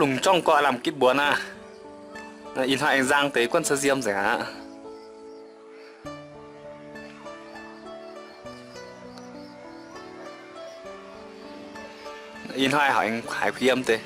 Lungh jorngv gorx lamh gitv mbuox naaiv. Ih hnoi aengx nzang deix guanh cou nziem nzengc aqv. Ih hnoi haiz kuh yiem deix.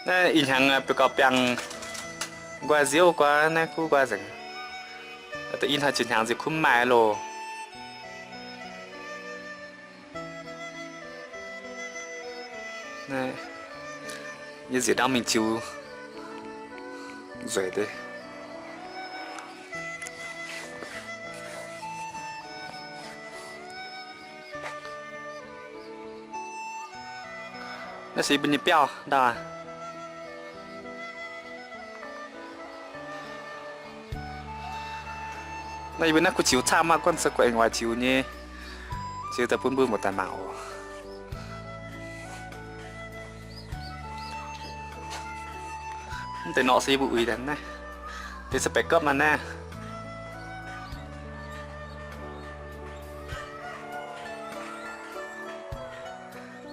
Naaiv ih hnyangx biauv gauh biangh nqoi nziouv guaax naaiv kuv nqoi nzengc. Ih hnoi jiex hnyangx nziex kuv maaih loh. Yie nziex ndau mingh ziux nzueic deix. Naaiv se yie mbuo nyei biauv ndau aac. Naaiv yie mbuo naaiv kuv ziux camv maah, guanh se guaengc waaic ziux nyei, ziux daaih bun mbuo muoz-doic mangc oc. Mv deix norqc se yie mbuo uix daaih naaiv, deix se baeqc gopv maah naaiv.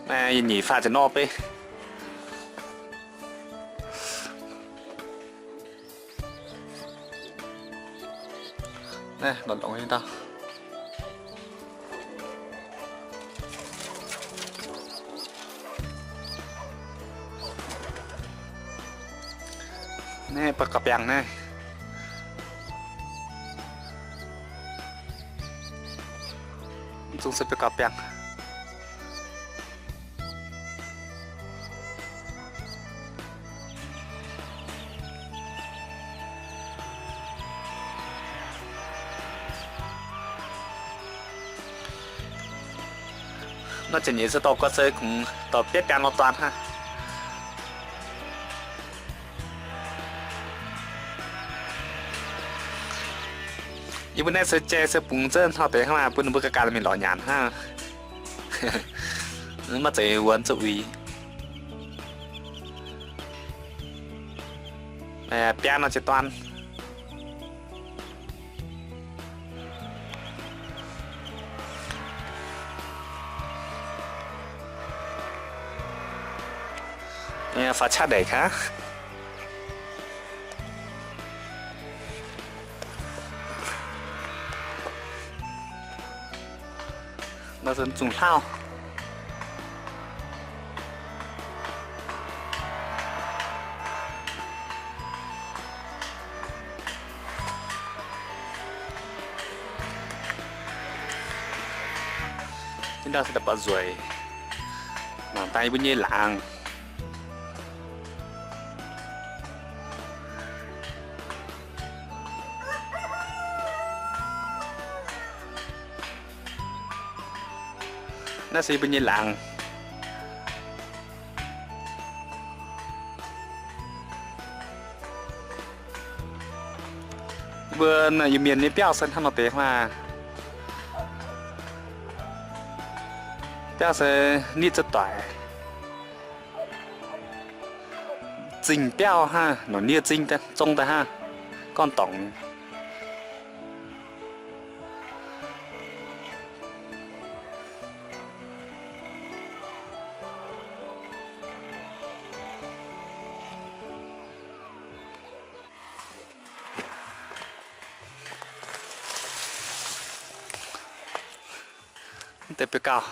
Naaiv yie nyic faah ziepc norqc beiv. Naaiv longx-longx nyei ndau. Naaiv biauv gauh biangh naaiv. Mv zungh se biauv gauh biangh. Nor ziouc nyeic se dorh guax se kungx dorh bietv biangh nor dorn hnangv. Yie mbuo naaiv se jai se bungx zengv hnoi deix hnangv, bun ninh mbuo ganh ganh mingh lorz nyanc hnangv. Maiv zeiz wuonx zuqc uix. Biangh nor ziouc dorn. Faaux qaqv ndeic gaax. Nor se zungh hlauv. Ndau se daaih baac nzueic, mangc daaih yie mbuo nyei laangz. Naaiv se yie mbuo nyei laangz. Mbuo Iu-Mienh nyei biauv se hnangv nor deix maah. Biauv se nitv zuqc doic. Zingh biauv hnangv, nongc nie zingh zong daaih hnangv, gorngv dorngc. Mv deix biauv gauh.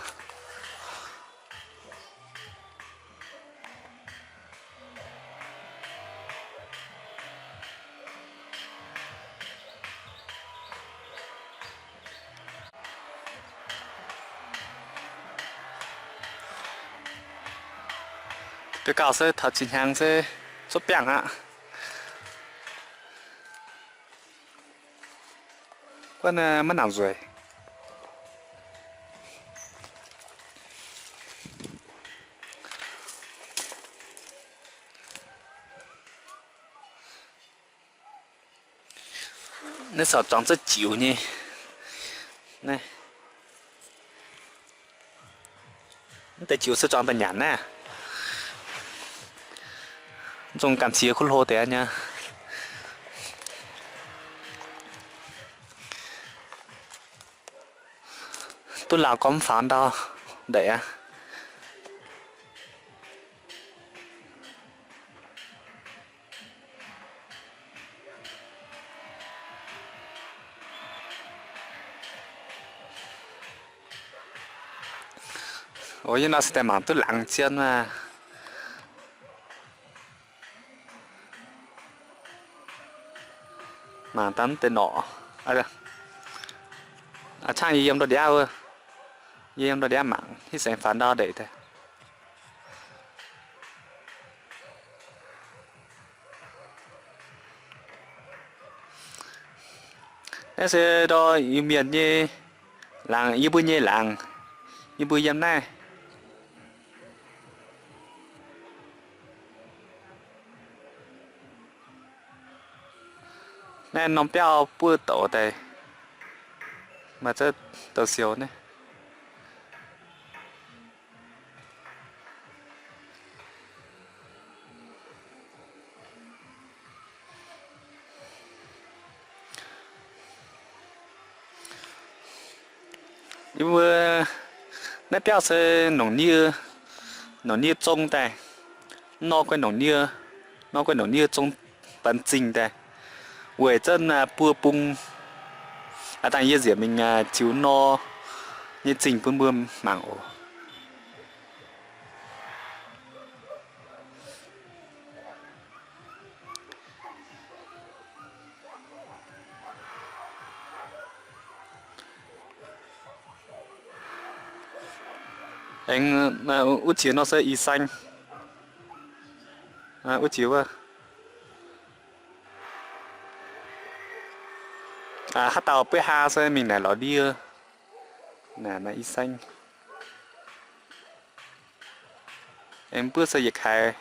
Biauv gauh se taux zinh hnyangx se cuotv biangh aqv. Guanh maiv nangc nzueic. Naaiv corc zuangx zuqc jiux nyei. Naaiv deix jiux se zuangx daaih nyanc naaiv. Zungh ganh ciex kuv hlo deix nyei. Duqv lauh gormx faaux ndau. ndeic aqv. O, yie nor se daaih mangc duqv laangz zien maah. Mangc daaih mv deix norqc. Aa, cangv yie yiem ndor ndiav wuov. Yie yiem ndor ndiav mangc hitv saeng faaux ndau ndeic daaih. Naaiv se ndor Iu-Mienh nyei laangz, yie mbuo nyei laangz, yie mbuo yiem naaiv. Naaiv norm biauv buov douc daaih, maaih ziex douc sioux naaiv. Yie mbuo naaiv biauv se nongc nie, nongc nie zong daaih. Nor guai nongc nie, nor guai nongc nie zong banx zingh daaih, weic zanc buo bung. Aav dangh yie nziec mingh ziux nor nyei zingh bun mbuo mangc oc. Aengx wuov jiex nor se i saeng. Wuov jiex wuov, haaix dauh buov haa se mingh naaic lorz ndie. Naaic maaih i saeng. Aengx buov se yietc kaaix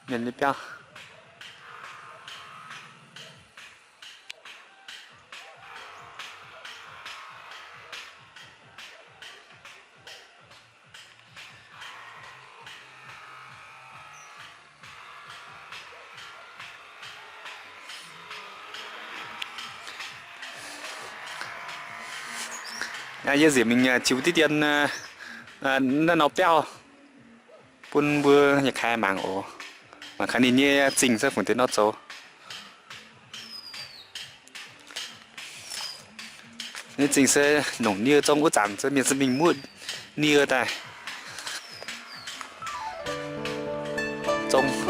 mienh nyei biauv. Yie nzieqc mingh ziux diqv dien naaiv norm biauv bun mbuo nyei kaaix mangc oc. Mangc kaaix ninh nyei zingh se fungc deix nor zoux. Ninh zingh se nongc nie zong, wuov zanc se mienh se mingh muoqv nie daaih zong.